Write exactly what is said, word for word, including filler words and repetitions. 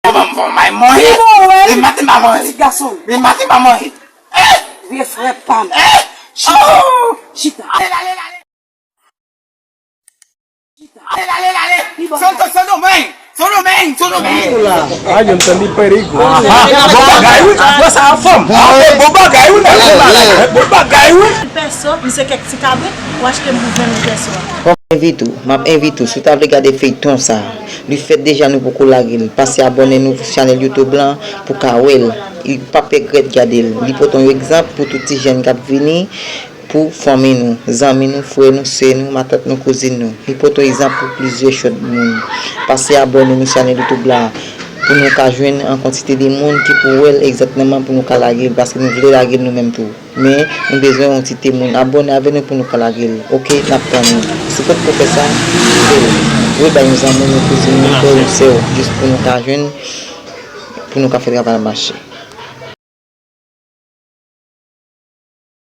Bon, bon, may mwen. Li bon, wè. Li maten pa mwen. Ti gason. Li maten pa mwen. Vye frè pa m. Chita. Chita. Ale, ale, ale. Santo, Santo, mãe! Santo, mãe! Santo, mãe! Ah, yo n tande pè de gwo. Ah, bon bagay, wi. Apre sa, a fanm. Ah, bon bagay, wi. Bon bagay, wi. Pèso, misye kèk ti kabrit, ou achte m pou ven mil pèso a. M ap envite w, m ap envite w, si w ta vle gade feyton sa, li fèt deja, nou poko lage l. Pase abòne nou chanèl YouTube lan pou ka wè l. Li p ap regrèt gade l. Li pote yon egzanp pou tout ti jèn k ap vini. Pou fanmi nou, zanmi nou, frè nou, sè nou, matant nou, kouzin nou. Li pote egzanp pou plizyè chòt moun. Pase abòne nou chanèl YouTube la pou nou ka jwenn an kantite de moun ki pou wè l egzakteman pou nou ka lage l, paske nou vle lage l nou menm tou. Men, nou bezwen yon ti te moun abòne avè nou pou nou ka lage l. Oke, n ap tann ou. Si w potko fè sa, fè l. Voye bay yon zanmi w, yon kouzin w, yon frè w, sè w, jis pou nou ka jwenn, pou nou ka fè travay la mache.